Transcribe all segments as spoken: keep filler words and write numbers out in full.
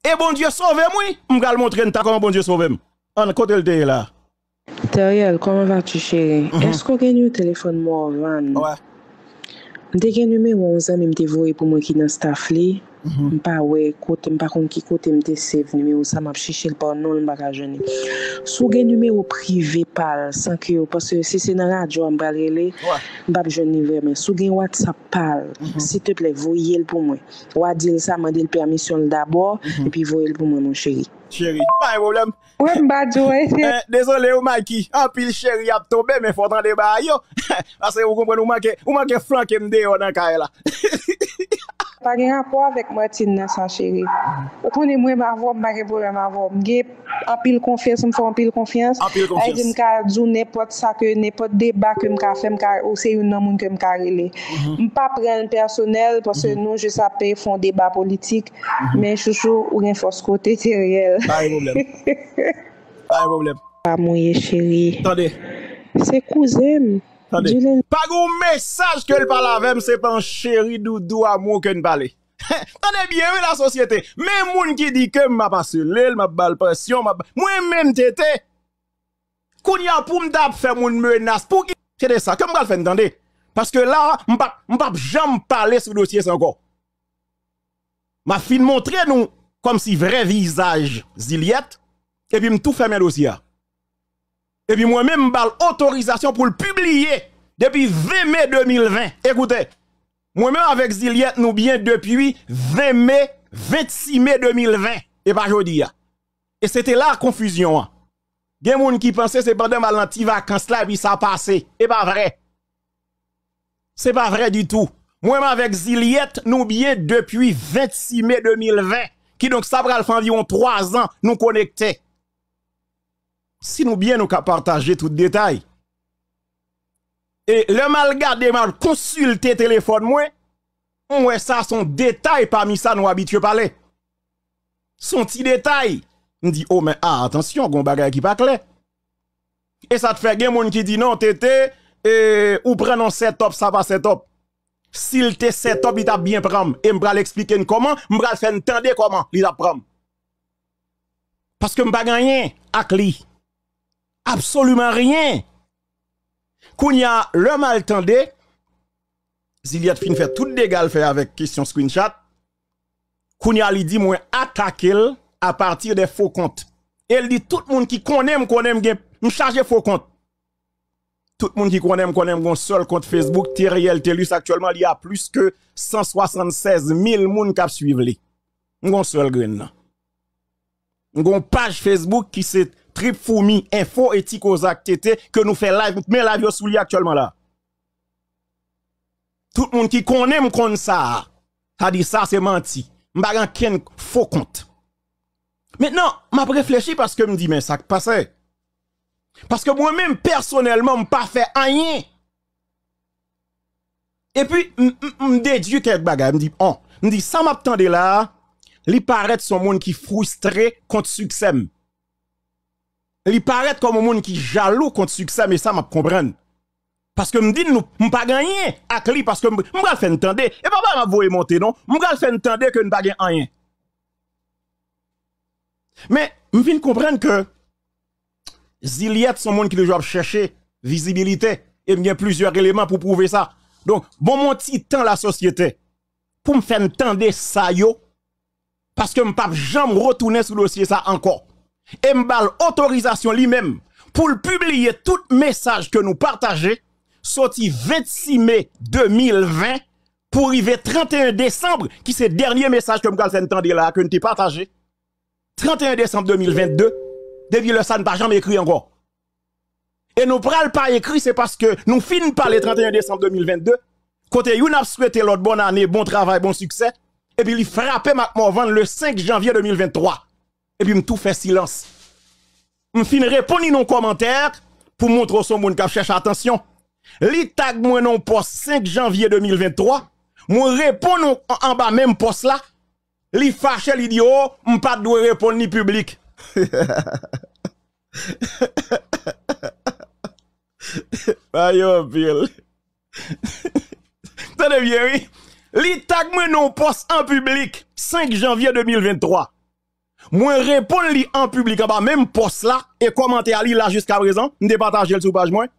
E Bondye sove m, wi. M pral montre n ta kòman Bondye sove m. Ann, kote l te ye la? Teriel, comment vas-tu, chéri? Èske w gen nimewo telefòn Morvan? Wè. M te gen nimewo yon zanmi m te voye pou mwen ki nan staff li. M pa wè kote, m pa konn ki kote m te save nimewo sa, m ap chèche l pa non l, m pa ka jwenn li. Si w gen nimewo prive pa l, san ke yo, paske si se nan radyo a m pral rele, m p ap jwenn li vrèman. Si w gen WhatsApp pa l, silteplè, voye l pou mwen. W a di l sa, mande l pèmisyon l dabò, epi voye l pou mwen, mon chéri. Cheri, pa gen pwoblèm. Wè, m pa di w anyen. Eh, dezole wi Mikey, anpil cheri ap tonbe, men fò w tande bagay yo. Paske ou konprann, ou manke, ou manke flanke m deyò nan kay la. Pa gen rapò avèk Martine nan sa, cheri. Ou konnen mwen m avè w, m pa gen pwoblèm avè w. M gen anpil konfyans, m fè w anpil konfyans. Anpil Sa vle di m konfyans. Ka di w nenpòt sa ke, nenpòt deba ke m ka fè, m ka, ou se youn nan moun ke m ka rele. M pa pran l pèsonèl, paske nou jis ap fè yon deba politik. Men chouchou, ou gen fòs kote, Teriel. Pa gen pwoblèm. Pa gen pwoblèm. Pa mouye, cheri. Tande. Se kouzen m. Tande. Di l. Pa gen yon mesaj ke l pale avè m, se pa yon cheri, doudou, amour ke n pale. Tande byen, wi, lasosyete. Men moun ki di ke m ap asile l, m ap ba l presyon, m ap, mwen menm, Tete. Kounye a, pou m ta ap fè moun menas, pou ki, se de sa ke m pral fè n tande. Paske la, m p ap, m p ap janm pale sou dosye sa ankò. M ap fin montre nou kòmsi vrè vizaj Zilyèt, epi m tou fèmen dosye a. Epi mwen menm, m ba l otorizasyon pou l pibliye depi ven me de mil ven. Ekoute, mwen menm avèk Zilyèt, nou byen depi ven me, vennsis me de mil ven, e pa jodi a. E se te la konfizyon an. Gen moun ki panse se pandan m al nan ti vakans la epi sa pase. E pa vrè. Se pa vrè ditou. Mwen menm avèk Zilyèt, nou byen depi vennsis me de mil ven. Kidonk, sa pral fè anviwon twa zan nou konekte. Si nou byen, nou ka pataje tout detay. E lè m al gade, m al konsilte telefòn mwen, m wè sa se yon detay pami sa nou abitye pale. Se yon ti detay. M di, o, men, a, atansyon, gen yon bagay ki pa klè. E sa t fè gen moun ki di, non, Tete, e, ou pran nan set up, sa pa set up. Si l te set up, li t ap byen pran m. E m pral eksplike n kòman, m pral fè n tande kòman li t ap pran m. Paske m pa gen anyen ak li. Absoliman ryen. Kounye a, lè m al tande, Zilyèt fin fè tout dega l fè avèk kesyon screenshot. Kounye a, li di mwen atake l apati de fo kont. E l di tout moun ki konnen m, konnen m gen, m chaje fo kont. Tout moun ki konnen m, konnen m gon sèl kont Facebook, Teriel Thelus, aktyèlman, li a plis ke san swasannsèz mil moun k ap swiv li. M gon sèl grenn nan. M gon paj Facebook ki se Trip Foumi Enfo e Ti Koze ak Tete ke nou fè live, men live yo sou li aktyèlman la. Tout moun ki konnen m konn sa a. Sa di sa se manti. M pa gen ankenn fo kont. Mentnan, m ap reflechi paske m di, men sa k pase? Paske mwen menm, pèsonèlman, m pa fè anyen. Epi, m, m, m dedui kèk bagay. M di, oh, m di, sa m ap tande la a, li parèt se yon moun ki fristre kont siksè m. Li parèt kòm yon moun ki jalou kont siksè m, e sa m ap konprann. Paske m di n nou, m pa gen anyen ak li, paske m, m pral fè n tande. E pa bagay m ap voye monte, non. M pral fè n tande ke n pa gen anyen. Men, m vin konprann ke Zilyèt se yon moun ki toujou ap chèche vizibilite, e m gen plizyè eleman pou pwouve sa. Donk, ban m yon ti tan, lasosyete, pou m fè n tande sa yo, paske m p ap janm retounen sou dosye sa ankò. E m ba l otorizasyon li menm pou l pibliye tout mesaj ke nou pataje soti vennsis me de mil ven pou rive tranteyen desanm, ki se dènye mesaj ke m pral fè n tande la a, ke n te pataje. Tranteyen desanm de mil vennde, depi lè sa n pa janm ekri ankò. E nou pral pa ekri, se paske nou fin pale tranteyen desanm de mil vennde, kote youn ap swete lòt bòn ane, bon travay, bon siksè, epi li frape m ak Morvan le senk janvye de mil venntwa. Epi m tou fè silans. M fin reponn li nan yon kòmantè pou montre w se yon moun k ap chèche atansyon. Li tag mwen nan yon pòs senk janvye de mil venntwa. Mwen reponn an, anba menm pòs la. Li fache, li di, o, m pa t dwe reponn li piblik. Ba yo anpil. Tande byen, wi. Li tag mwen nan yon pòs an piblik, senk janvye de mil venntwa. Mwen reponn li an piblik anba menm pòs la, e kòmantè a li la jiska prezan, m te pataje l sou paj mwen.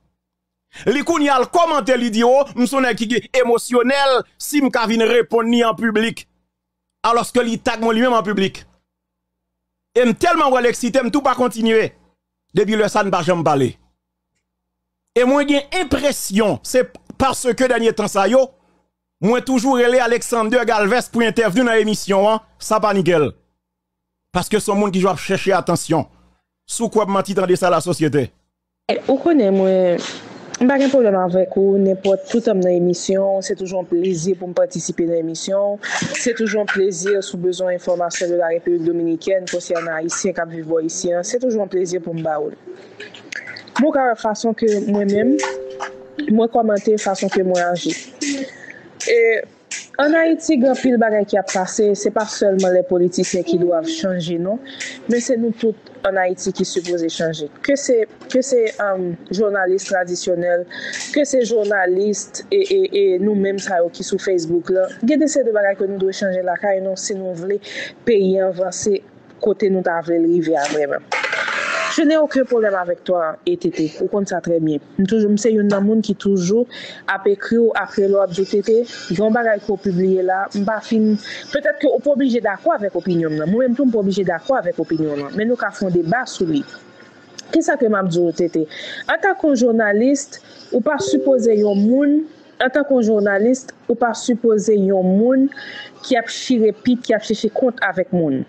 Li kounye a al kòmante, li di, "O, m se yon nèg ki emosyonèl, si m ka vin reponn li an piblik." Alòske li tag mwen li menm an piblik. E m tèlman wè l eksite, m tou pa kontinye. Depi lè sa, n pa janm pale. E mwen gen enpresyon, se paske dènye tan sa yo, mwen toujou rele Alexander Galvez pou entèvyou nan emisyon an, sa pa nik. Paske se yon moun ki ap chèche atansyon. Si w kwè m manti, tande sa, lasosyete. Ou konnen mwen, m pa gen pwoblèm avèk ou, nenpòt, toutan m nan emisyon w, se toujou yon plezi pou m patisipe nan emisyon w. Se toujou yon plezi si w bezwen enfòmasyon de la Repiblik Dominikèn konsènan Ayisyen k ap viv bò isi an. Se toujou yon plezi pou m ba ou l. Bon, ou ka wè fason ke mwen menm, mwen kòmante, fason ke mwen aji. E ann Ayiti, gen anpil bagay ki ap pase, se pa sèlman lè politisyen ki dwav chanje, non, men se nou tout ann Ayiti ki sipoze chanje. Ke se, ke se, um, jounalis tradisyonèl, ke se jounalis e, e, e nou menm sa yo ki sou Facebook lan. Gen de seri de bagay ke nou dwe chanje lakay nou si nou vle peyi an vanse kote nou ta vle l rive a vrèman. Je n'ai aucun problème avec toi, E T T. Ou konn sa trè byen. M toujou, m se youn nan moun ki toujou ap ekri w, ap rele w, ap di w, "T T, gen yon bagay ke w pibliye la, m pa fin," petèt ke ou pa oblije dakò avèk opinyon m nan. Mwen menm tou, m pa oblije dakò avèk opinyon w lan. Men nou ka fè yon deba sou li. Kisa ke m ap di w, T T? Antanke yon jounalis, ou pa sipoze yon moun, antanke yon jounalis, ou pa sipoze yon moun ki ap chire pit, ki ap chèche kont avèk moun.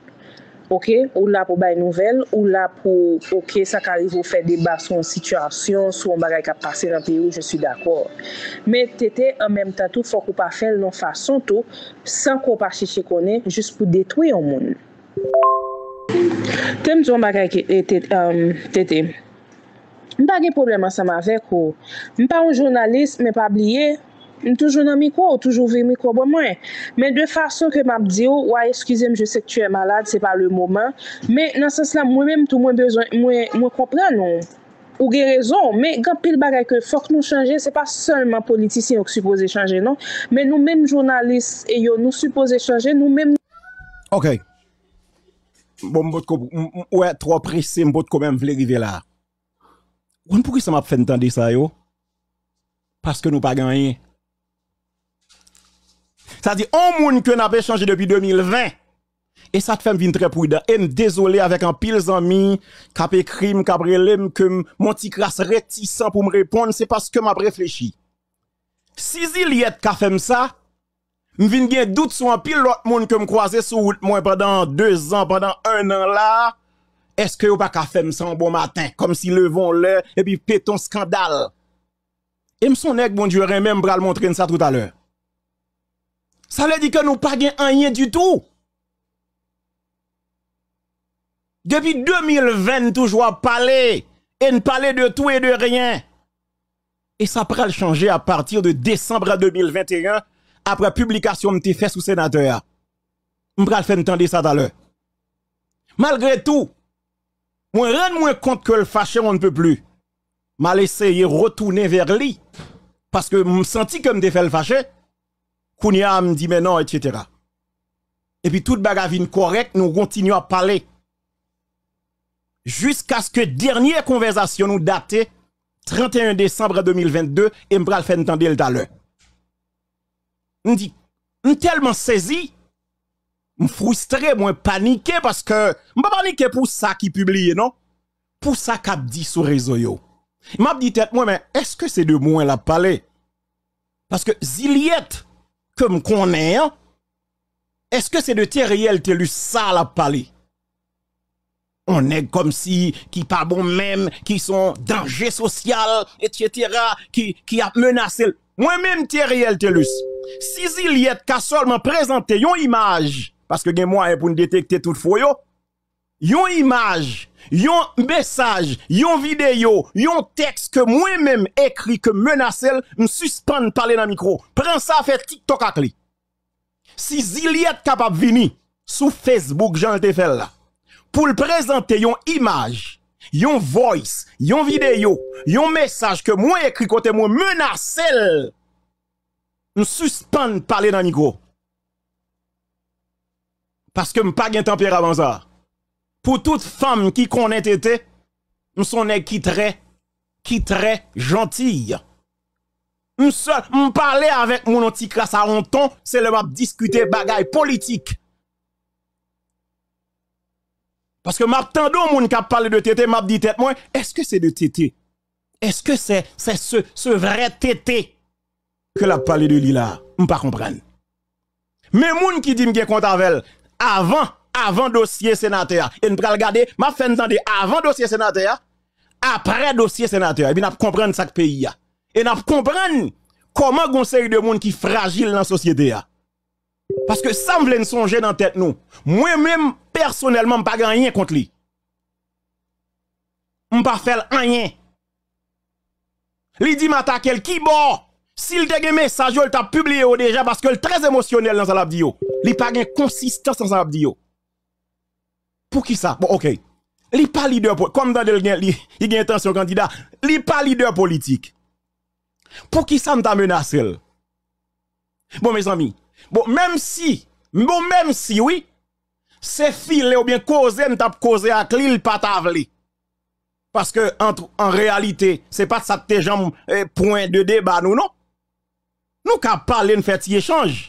Oke, ou la pou bay nouvèl, ou la pou, oke, sa ka rive ou fè deba sou yon sitiyasyon, sou yon bagay k ap pase nan peyi w, je suis d'accord. Men T T, an menm tan tou, fòk ou pa fè l yon fason tou, san ke w pa chèche konnen, jis pou detwi yon moun. Te m di yon bagay ke, e, T T, um, T T. M pa gen pwoblèm ansanm avèk ou. M pa yon jounalis, men pa bliye, m toujou nan mikwo, ou toujou vire mikwo ban mwen. Men de fason ke m ap di w, w a eskize m, je sais que tu es malade, c'est pas le moment. Men nan sans la, mwen menm tou, mwen bezwen, mwen, mwen konprann ou. Ou gen rezon, men gen anpil bagay ke fòk nou chanje, se pa sèlman politisyen yo ki sipoze chanje, non. Men nou menm jounalis e yo, nou sipoze chanje, nou menm. Ok. Bon, m potko, m, m, ou wè, twò prese, m potko menm vle rive la. Ou konn poukisa m ap fè n tande sa yo? Paske nou pa gen anyen. Sa di, on moun ke n ap echanje depi de mil ven. E sa t fè m vin trè pridan. E m dezole avèk anpil zanmi k ap ekri m, k ap rele m, ke m, m on ti kras retisan pou m reponn, se paske m ap reflechi. Si Zilyèt ka fè m sa, m vin gen dout sou anpil lòt moun ke m kwaze sou wout mwen pandan de zan, pandan en an la, èske yo pa ka fè m sa yon bon maten, kòmsi leve yon lè, epi pete yon eskandal? E m se yon nèg Bondye renmen, m pral montre n sa toutalè. Sa vle di ke nou pa gen anyen ditou. Depi de mil ven, n toujou ap pale, e n pale de tout e de ryen. E sa pral chanje apati de desanm de mil venteyen, apre piblikasyon m te fè sou senatè a. M pral fè n tande sa talè. Malgre tou, mwen rann mwen kont ke l fache on ne peut plus. M al eseye retounen vè li, paske m santi ke m te fè l fache. Kounye a, m di, "Men non, etsetera." Epi tout bagay vin kòrèk, nou kontinye ap pale. Jiskaske dènye konvèsasyon nou date trannteyen desanm de mil vennde, e m pral fè n tande l talè. M di, m tèlman sezi, m fristre, mwen panike, paske m pa panike pou sa ki pibliye, non. Pou sa k ap di sou rezo yo. M ap di tèt mwen, men èske se de mwen l ap pale? Paske Zilyèt ke m konnen an, èske se de Theriel Thelus sa l ap pale? On nèg kòmsi ki pa bon menm, ki se on danje sosyal, etsetera, ki, ki ap menase l. Mwen menm, Theriel Thelus, si Zilyèt ka sèlman prezante yon imaj, paske gen mwayen pou n detekte tout fo yo, yon imaj, yon mesaj, yon videyo, yon tèks ke mwen menm ekri ke menase l, m sispann pale nan mikwo. Pran sa, fè TikTok ak li. Si Zilyèt kapab vini sou Facebook jan l te fè l la, pou l prezante yon imaj, yon voice, yon videyo, yon mesaj ke mwen ekri kote mwen menase l, m sispann pale nan mikwo. Paske m pa gen tanperaman sa. Pou tout fanm ki konnen Tete, m se yon nèg ki trè, ki trè jantiy. M sèl, m pale avèk moun yon ti kras a yon ton, se lè m ap diskite bagay politik. Paske m ap tande yon moun k ap pale de Tete, m ap di tèt mwen, èske se de Tete? Èske se, se, se, se vrè Tete ke l ap pale de li la a? M pa konprann. Men moun ki di m gen kont avè l avan, avan dosye senatè a. E n pral gade, m ap fè n tande avan dosye senatè a, aprè dosye senatè a. Epi n ap konprann sa k peyi a. E n ap konprann kòman gon seri de moun ki frajil nan sosyete a. Paske sa m vle n sonje nan tèt nou, mwen menm, pèsonèlman, m pa gen anyen kont li. M pa fè l anyen. Li di m atake l kibò? Si l te gen mesaj yo, l t ap pibliye yo deja paske l trè emosyonèl nan sa l ap di yo. Li pa gen konsistans nan sa l ap di yo. Poukisa? Bon, oke. Li pa lidè po-, kòm m tande l gen, li, li gen entansyon kandida, li pa lidè politik. Poukisa m ta menase l? Bon, mezanmi, bon, menm si, bon, menm si, wi, se file oubyen koze m t ap koze ak li, l pa ta vle. Paske, an, an reyalite, se pa t sa k te janm, eh, pwen de deba nou, non. Nou ka pale, n fè ti echanj.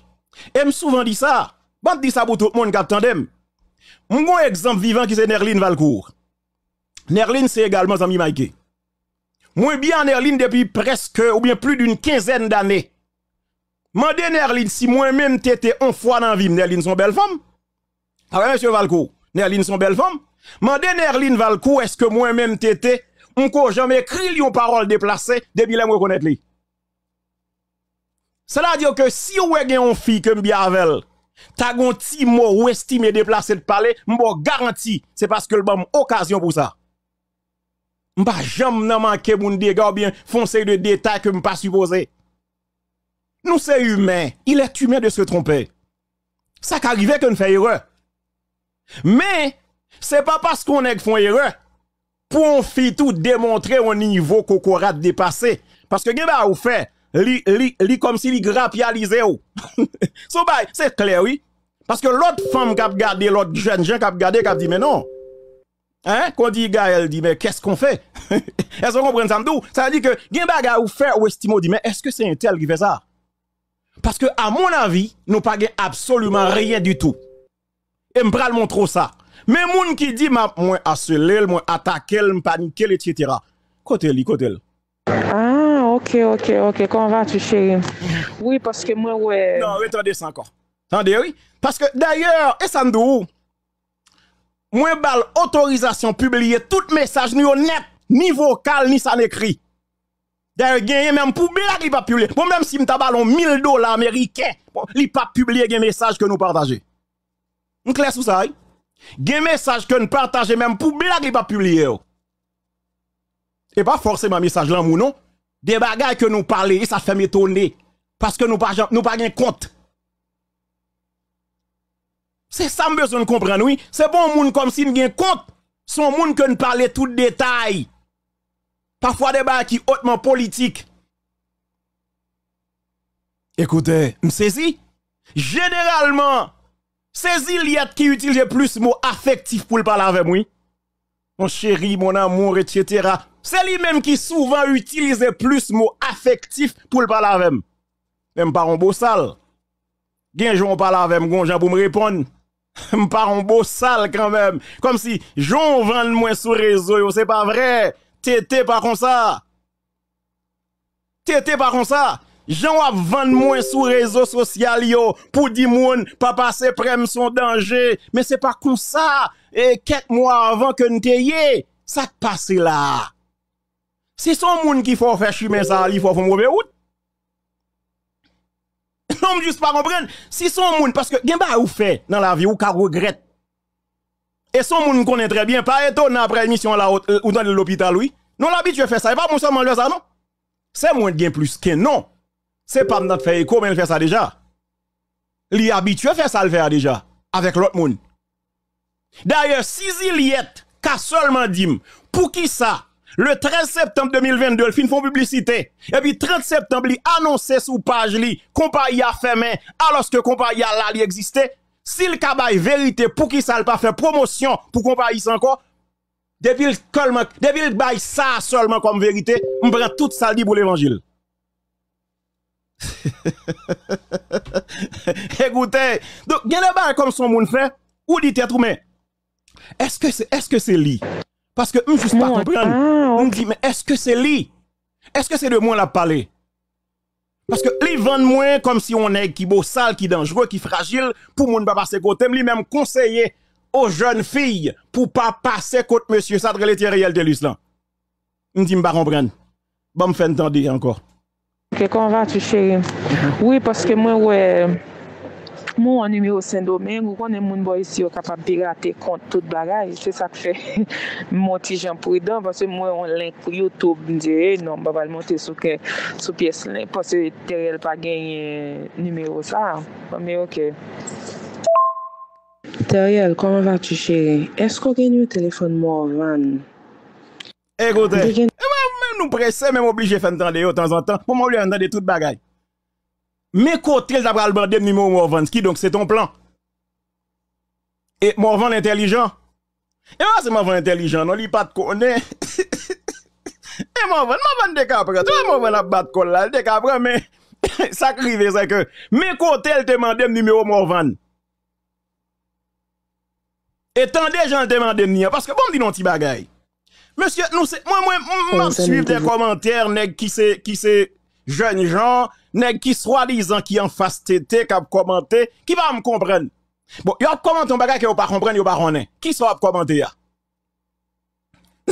E m souvan di sa. M ap di sa pou tout moun k ap tande m. M gon egzanp vivan ki se Nerline Valcourt. Nerline se egalman zanmi Mike. Mwen byen a Nerline depi prèske oubyen plis d'une quinzaine d'années. Mande Nerline si mwen menm Tete on fwa nan vi m. Nerline se yon bèl fanm. Apre mesye Valcourt, Nerline se yon bèl fanm. Mande Nerline Valcourt èske mwen menm Tete, m ko janm ekri l yon pawòl deplase depi lè m rekonèt li. Sètadi ke si w wè gen yon fi ke m byen avè l, ta gen yon ti mo ou estime deplase t pale, m ba w garanti, se paske l ban m okazyon pou sa. M pa janm nan manke moun dega oubyen fè yon seri de detay ke m pa sipoze. Nou se imen, il est humain de se tromper. Sa ka rive ke n fè erè. Men, se pa paske yon nèg fè yon erè, pou yon fi tou demontre yon nivo kokorat depase. Paske gen bagay ou fè, li, li, li kòmsi li grapyalize w. Se yon bagay, se klè wi. Paske lòt fanm k ap gade, lòt jèn jan k ap gade, k ap di, men non. Hein? Kon di Gaël di, men qu'est-ce qu'on fait? Èske w konprann sa m di w? Sa vle di ke gen bagay ou fè, ou estime, ou di, men èske se entèl ki fè sa? Paske, à mon avis, nou pa gen absoliman rien du tout. E m pral montre w sa. Men moun ki di m ap, mwen asele l, mwen atake l, m panike l, etsetera. Kote li, kote l? Ah, ok, ok, ok. Comment vas-tu, chérie? Wi, paske mwen wè. Non, retande sa ankò. Tande, wi. Paske, dayè, e sa m di w, mwen ba l otorizasyon pibliye tout mesaj nou yo nèt, ni vokal, ni sa n ekri. Dayè, genyen menm pou blag li p ap pibliye. Bon, menm si m ta ba l yon mil dola ameriken, bon, li p ap pibliye gen mesaj ke nou pataje. M klè sou sa, wi. Gen mesaj ke n pataje menm pou blag li p ap pibliye yo. E pa fòseman mesaj lanmou, non. De bagay ke nou pale, e sa fè m etone. Paske nou pa janm, nou pa gen kont. Se sa m bezwen n konprann, wi. Se pa yon moun kòmsi n gen kont. Se yon moun ke n pale tout detay. Pafwa de bagay ki otman politik. Ekoute, m sezi. Jeneralman, se Zilyèt ki itilize plis mo afektif pou l pale avè m, wi. Mon chéri, mon amour, etsetera. Se li menm ki souvan itilize plis mo afektif pou l pale avè m. Men m pa yon bosal. Gen jan w pale avè m, gon jan pou m reponn. M pa yon bosal kanmenm. Kòmsi, jan w vann mwen sou rezo yo, se pa vrè. Tete pa konsa. Tete pa konsa. Jan w ap vann mwen sou rezo sosyal yo pou di moun pa pase prè m se yon danje. Men se pa konsa, e, kèk mwa avan ke n te ye. Sa k pase la a? Si se yon moun ki fè w fè chimen sa a, li fè w fè yon move wout. Non, m jis pa konprann. Si se yon moun, paske gen bagay ou fè nan lavi, ou ka regrèt. E se yon moun m konnen trè byen, pa etonan apre emisyon an la, ou, ou tande l lopital, wi. Non, l abitye fè sa, e pa mwen sèlman l fè sa, non. Se mwen t gen plis ke non. Se pa m nan t fè eko, men l fè sa deja. Li abitye fè sa l fè a deja, avèk lòt moun. Dayè, si Zilyèt ka sèlman di m poukisa le trèz septanm de mil vennde l fin fè yon piblisite, epi trant septanm li anonse sou paj li konpayi a fèmen, alòske konpayi a la, li egziste, Si l ka bay verite, poukisa l pa fè pwomosyon pou konpayi sa ankò? Depi l sèlman, depi l bay sa sèlman kòm verite, m pran tout sa l di pou levanjil. Ekoute, donk, gen de bagay kòm se yon moun fè, ou di tèt ou, men, èske se, èske se li? Paske m jis pa konprann. M di, men èske se li? Èske se de mwen l ap pale? Paske li vann mwen kòmsi yon nèg ki bosal, ki danjre, ki frajil, pou moun pa pase kote m, li menm konseye aux jeunes filles pou pa pase kot mesye sa t rele Theriel Thelus lan. M di m pa konprann. Ban m fè n tande ankò. Ok, comment vas-tu, chérie? Wi, paske mwen wè, mwen wè nimewo Sendomeng, ou konnen moun bò isi yo kapab pirate kont, tout bagay. Se sa k fè m on ti jan pridan, paske m wè yon link YouTube, m di, e non, m pa pral monte sou kè, sou pyès link, paske Theriel pa genyen nimewo sa. Men ok. Theriel, comment vas-tu, chérie? Èske w gen nimewo telefòn Morvan? Ekoute, e mwen menm nou prese, men m oblije fè n tande yo tanzantan. Bon, mwen oblije fè n tande tout bagay. Men kote l ta pral mande m nimewo Morvan, kidonk se t on plan. E Morvan entèlijan. E pa se Morvan entèlijan, non, li pa t konnen. E Morvan, Morvan te ka pran. Tout Morvan ap bat kò l la, li te ka pran, men sa k rive, se ke men kote l te mande m nimewo Morvan. E tande jan l te mande m ni an, paske bon, m di nou yon ti bagay. Mesye, nou se, mwen, mwen, m, m ap swiv de kòmantè nèg ki se, ki se jèn jan, nèg ki swadizan ki anfas T T, k ap kòmante, ki pa janm konprann. Bon, yo ap kòmante yon bagay ke yo pa konprann, yo pa konnen. Kisa w ap kòmante a?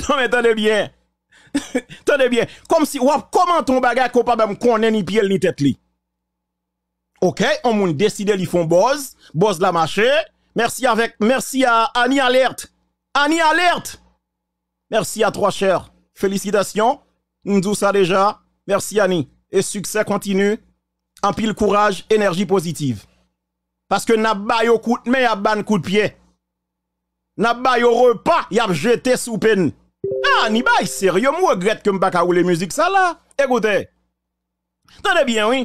Non, men tande byen. Tande byen. Kòmsi w ap kòmante yon bagay ke w pa menm konnen ni pye l ni tèt li. Ok, yon moun deside li fè yon buzz, buzz la mache. Mèsi avèk, mèsi a Annie Alerte. Annie Alerte! Mèsi a twa chè. Felisitasyon. M di w sa deja. Mèsi Annie. E siksè kontini. Anpil kouraj, enèji pozitiv. Paske n ap ba yo kout men, y ap ba n kout pye. N ap ba yo repa, y ap jete soupe n. Ah, ni bagay serye, m regrèt ke m pa ka woule mizik sa la. Ekoute. Tande byen, wi.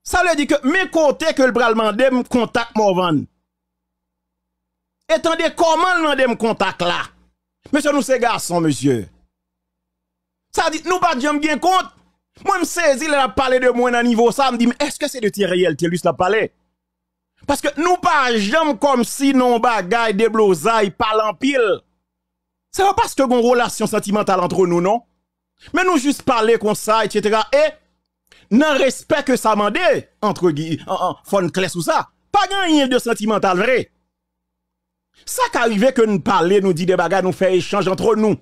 Sa vle di ke men kote ke l pral mande m kontak Morvan. E tande kòman l mande m kontak la. Mesye, nou se gason, mesye. Sa di, nou pa t janm gen kont. Mwen, m sezi lè l ap pale de mwen nan nivo sa, m di, men èske se de Theriel Thelus l ap pale? Paske nou pa janm kòmsi nan yon bagay deblozay, pale anpil. Se pa paske gen yon relasyon santimantal antre nou, non. Men nou jis pale konsa, etsetera. E nan respè ke sa mande, antre gi, an, an, fò n klè sou sa. Pa gen anyen de santimantal vre. Sa ka rive ke n pale, nou di de bagay, nou fè echanj antre nou.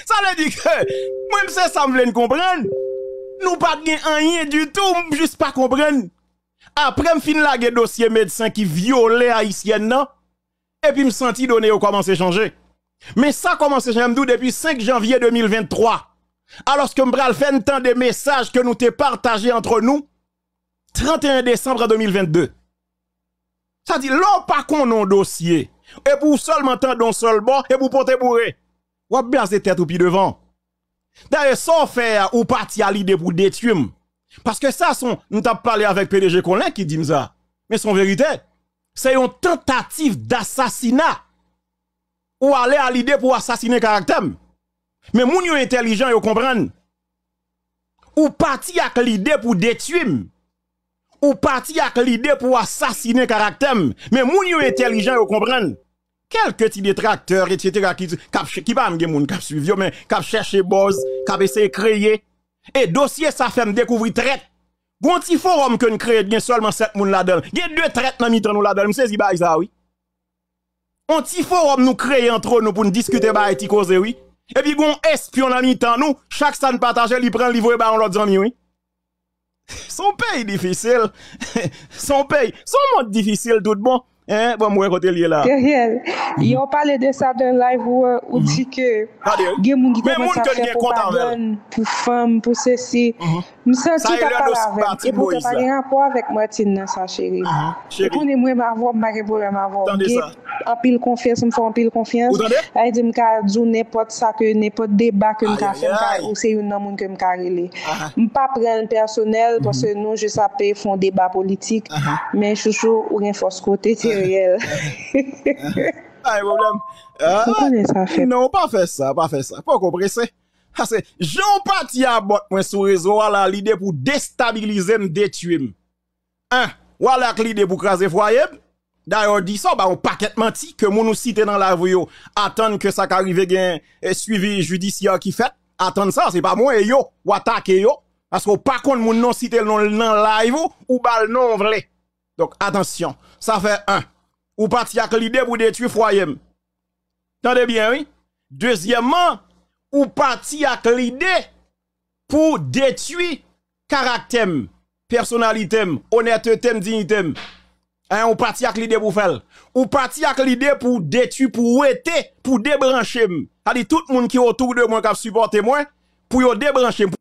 Sa vle di ke mwen, m se sa m vle n konprann. Nou pa t gen anyen ditou, m jis pa konprann. Apre m fin lage dosye medsen ki vyole ayisyèn nan, epi m santi done yo kòmanse chanje. Men sa kòmanse chanje, m di w, depi senk janvye de mil venntwa, alòske m pral fè n tande mesaj ke nou te pataje antre nou trannteyen desanm de mil vennde. Sa di, lè w pa konnen yon dosye, epi w sèlman tande yon sèl bò, epi w pote boure, w ap blaze tèt ou pi devan. Dayè, sa w fè a, ou pati a lide pou detwi m. Paske sa se yon, m t ap pale avèk P D G Colin ki di m sa. Men se yon verite. Se yon tantativ dasasina. Ou ale a lide pou asasinen karaktè m. Men moun yo entèlijan, yo konprann. Ou pati ak lide pou detwi m. Ou pati ak lide pou asasinen karaktè m. Men moun yo entèlijan, yo konprann. Kèlke ti detraktè, etsetera, ki, k ap ch-, ki pa menm gen moun k ap swiv yo, men k ap chèche buzz, k ap eseye kreye. E dosye sa fè m dekouvri trèt. Gon ti fowòm ke n kreye, gen sèlman sèt moun ladan l. Gen de trèt nan mitan nou ladan l. M sezi bagay sa a, wi. On ti fowòm nou kreye antre nou pou n diskite bagay ti koze, wi. Epi gon espyon nan mitan nou, chak sa n pataje, li pran l, li voye ba yon lòt zanmi, wi. Se yon peyi difisil. Se yon peyi, se yon mond difisil tout bon. Hein, bon, m wè kote l ye la. Theriel, yo pale de sa nan live ou, ou di ke gen moun ki kòmanse ap fè pwopagann pou fanm, pou sesi. M santi w t ap pale avè m, epoutan pa gen rapò avèk Martine nan sa, cheri. Ou konnen mwen menm avè w, m pa gen pwoblèm avè w. M gen anpil konfyans, m fè w anpil konfyans. Sa vle di m ka di w nenpòt sa ke, nenpòt deba ke m ka fè, m ka, ou se youn nan moun ke m ka rele. M pa pran l pèsonèl, paske nou jis ap fè yon deba politik, men chouchou, ou gen fòs kote, te reyèl. Pa gen pwoblèm. Ou konnen sa fèt. Non, pa fè sa, pa fè sa. Poko prese. Paske jan w pati a bòt mwen sou rezo a la, lide pou destabilize m, detwi m. Hein, w ale ak lide pou kraze fwaye m. Dayè, w di sa, w bay yon pakèt manti ke moun ou site nan live ou yo atann ke sa ka rive gen, eh, swivi jidisyè ki fèt. Atann sa, se pa mwen, e yo, w atake yo. Paske w pa konn moun non, site l non nan live ou, ou ba l non w vle. Donk, atansyon. Sa fè en. Ou pati ak lide pou detwi fwaye m. Tande byen, wi. Dezyèmman, ou pati ak lide pou detwi karaktè m, pèsonalite m, onètete m, diyite m. Hein, ou pati ak lide pou fè l. Ou pati ak lide pou detwi, pou wete, pou debranche m. Sa di tout moun ki otou de mwen k ap sipòte mwen, pou yo debranche m.